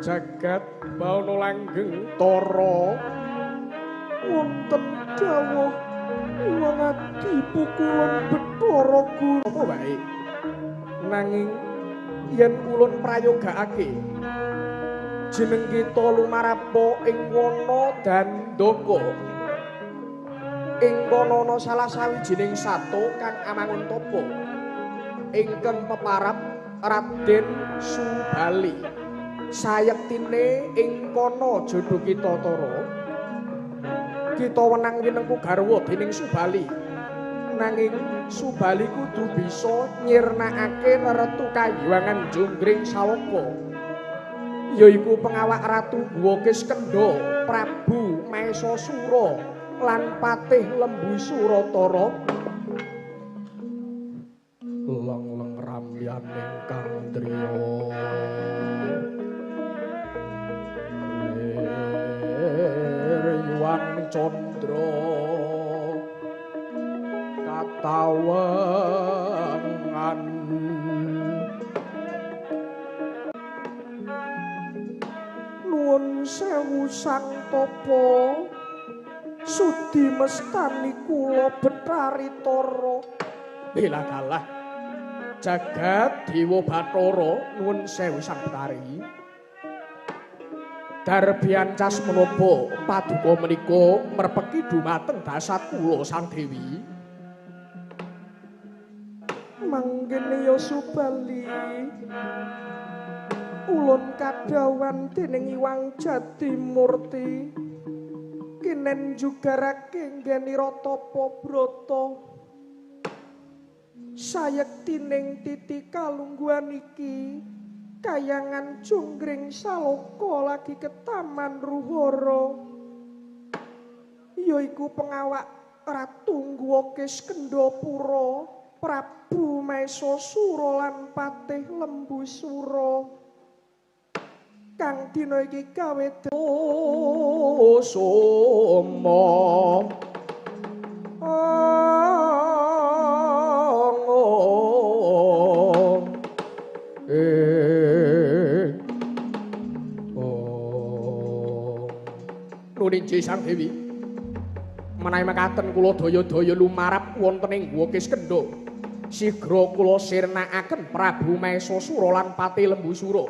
Jagat bawana langgeng tara wonten dawuh Iwang Adi pukulun Bathara Guru apa wae nanging yen ulun prayogaake jeneng kita lumarapa ing wana Dandaka ing kono ana salah sawijining sato kang amangun tapa ingkang peparab Raden Subali. Sayektine ing kono jodho kita tara kita wenang winengku garwa dening Subali nanging Subali kudu bisa nyirnakake neretu kayiwangan Jonggring Saloka yaiku pengawak Ratu Guwa Kiskendha Prabu Maesasura lan Patih Lembu Suratara. Lengleng ramyaning kang driya Yuwang Candra katawengan nuwun sewu Sang Tapa sudi mestani kula Bathari Tara. Bela kalah jagat Dewa Bathara nuwun sewu Sang Bathari. Darbiancas menapa paduka menika merpeki dumateng dasat kula Sang Dewi. Manggene ya Subali ulun kadhawan dening Iwang Jatimurti kinen jugarake nggenira tapa brata sayektining titi kalungguhan iki kayangan Jonggring Saloka lagi ketaman Ruhara yaiku pengawak Ratu Guwa Kiskendhapura Prabu Maesasura lan Patih Lembu Sura kang dina iki gawe soma Nuninji Sang Dewi menawi mekaten kula daya-daya lumarap wonten ing Guwa Kiskendha sigra kula sirnakaken Prabu Maesasura lan Patih Lembu Sura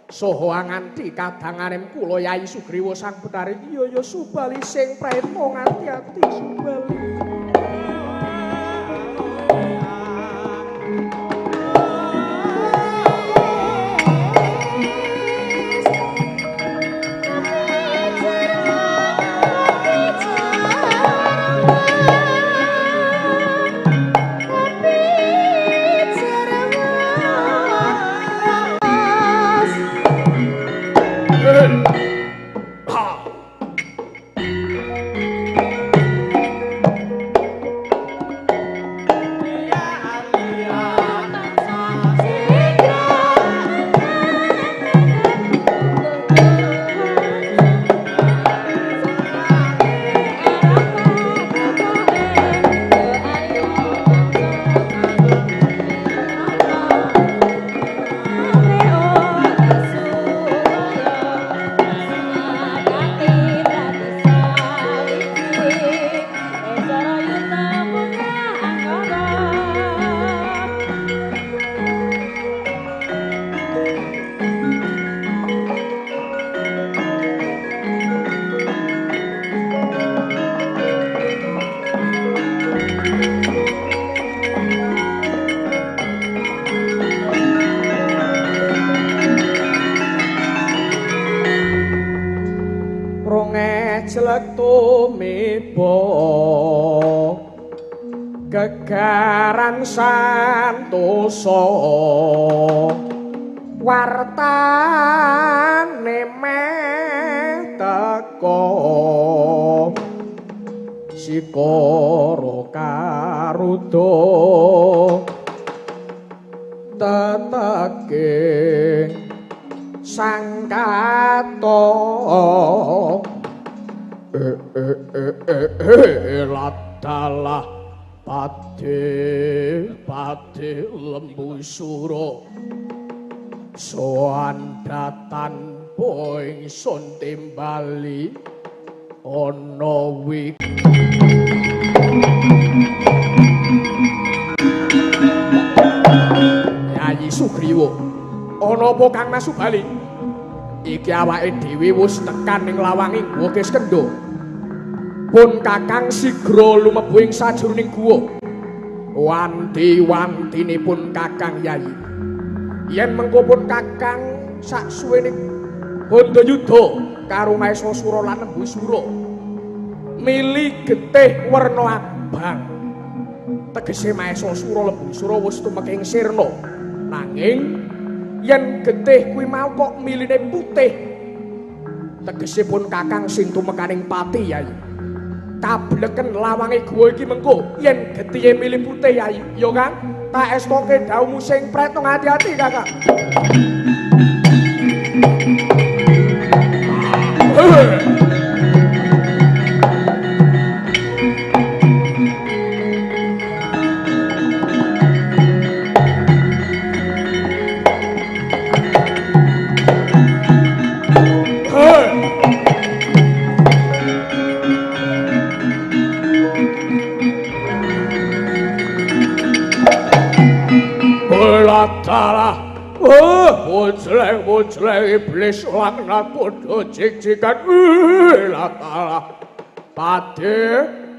saha nganti kadanganem kula Yai Sugriwa Sang Bathari. Iya ya Subali sing praeta ngati-ati Subali. Gegaran santosa wartane meh teka sikara karuda teteke sangkata ladalah Patih Lembu Sura Sowan datan ingsun timbali ana wi Yayi Sugriwa. Ana apa Kang Mas Subali? Iki awake dhewe wis tekan ning lawange Guwa Kiskendha. Pun Kakang sigra lumebu ing sajroning guwa. Wanti-wantinipun Kakang Yayi. Yen mengko pun Kakang saksuwene Bandayuda karo Maesasura lan Lembusura mili getih werna abang. Tegese Maesasura Lembusura wis tumeka ing sirna. Nanging yen getih kuwi mau kok miline putih, tegese pun Kakang sing tumekaning pati Yayi. Tableken lawange guwa iki mengko yen getihe mili putih Yayi. Ya Kang, tak estoke dawuhmu sing pretong ati-ati Kakang. Bocleng-bocleng iblis laknat padha jik-jikan. Latalah Pade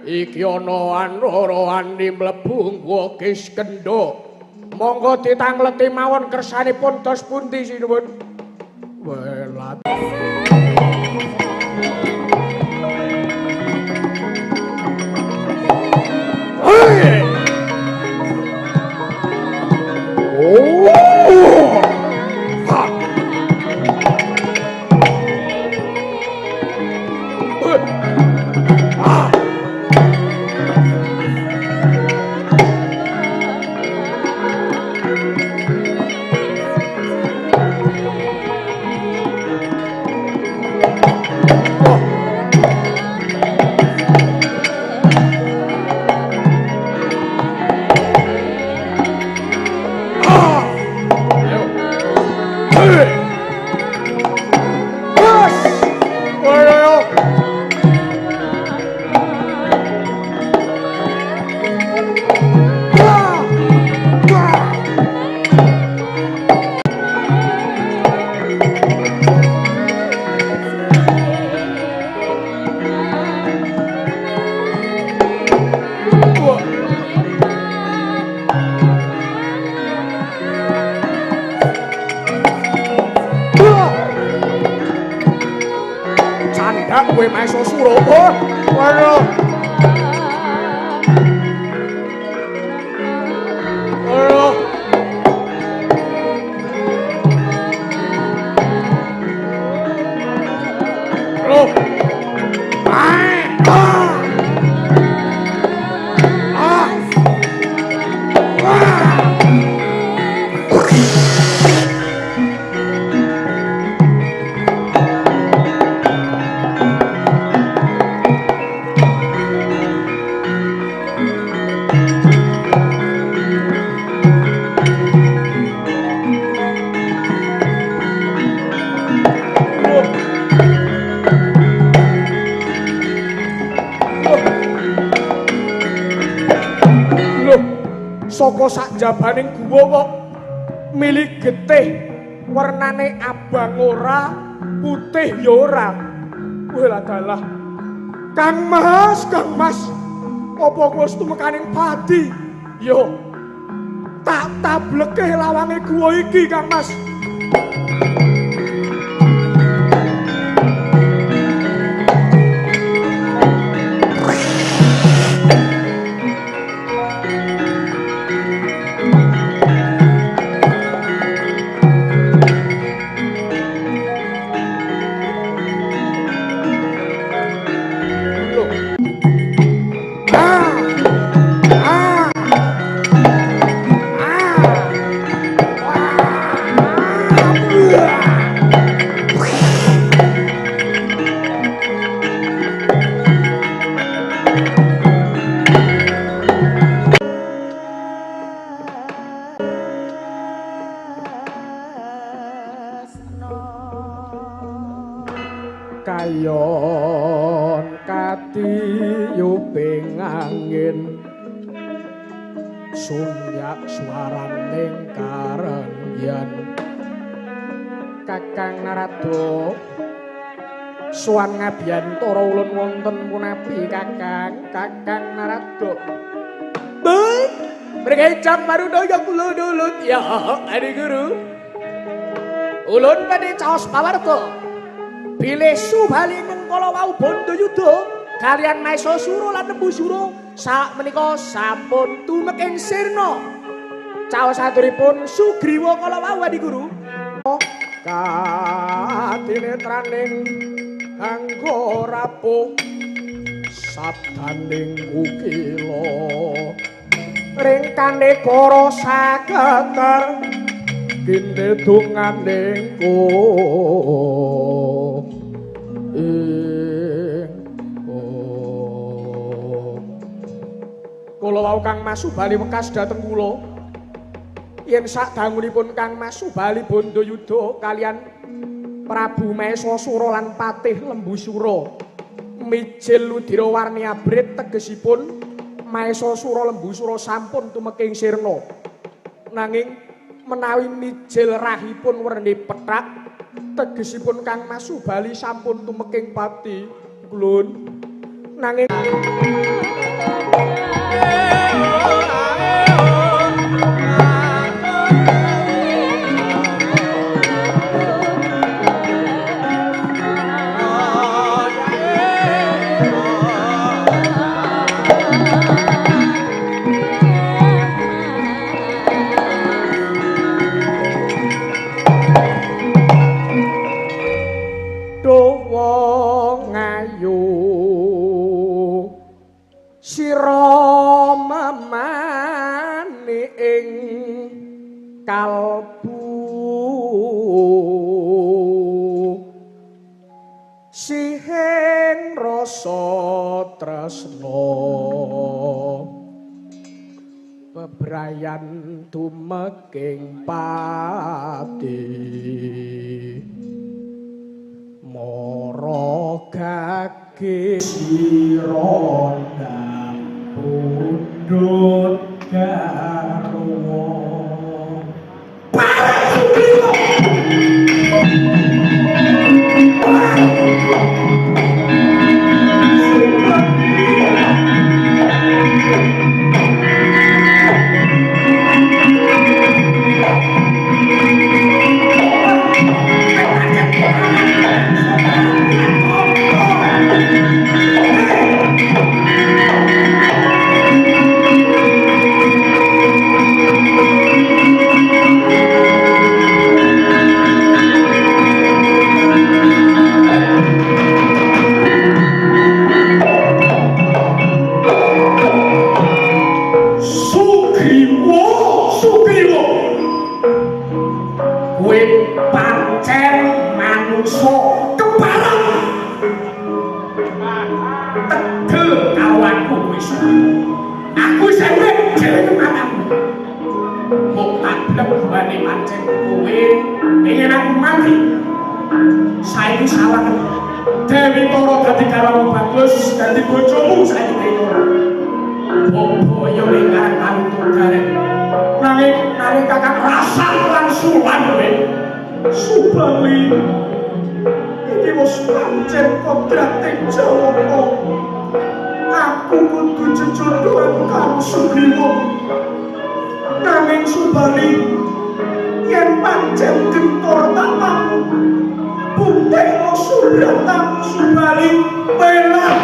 iki ana anara wani mlebu Guwa Kiskendha. Monggo ditangleti mawon kersanipun dos pundi sinuwun. Welat. Oh! Kowe Maesasura. Oh, waduh. Waduh. Loh. Ah. Ah. Ah. Saka sak jabaning guwa kok mili getih wernane abang ora, putih ya ora. Weladalah. Kang Mas, Kang Mas, apa kowe wis tumekaning pati? Yo. Tak tableke lawange guwa iki, Kang Mas. Ah! Ah! Ah! Kayon katiyuping angin sunyak swaraning karengyan. Kakang Narada suwan ngabiyantara ulun wonten punapi Kakang? Kakang Narada. Baik, mriki jam marudaya kula nulut ya Adi Guru. Ulun badhe caos pawarta bilih Subali ingkang kala wau Bandayuda kaliyan Maesasura lan Lembusura sak menika sampun tumeking sirna. Caos aturipun Sugriwa kala wau Adi Guru. Katinetraning anggo rapuh sabdaning kukila ringkane kara saketer kene donganing ing om. Kula wau Kang Mas Subali wekas dhateng kula yen sadangunipun Kang Mas Subali Bandayuda kaliyan Prabu Maesasura lan Patih Lembusura mijil ludira warni abrit tegesipun Maesasura Lembusura sampun tumeking sirna. Nanging menawi mijil rahipun werni pethak tegesipun Kang Mas Subali sampun tumeking pati. Glun. Nanging kalbu sihing rasa tresna bebrayan tumeking pati mara gage sira pundhut garwa. Subali penak.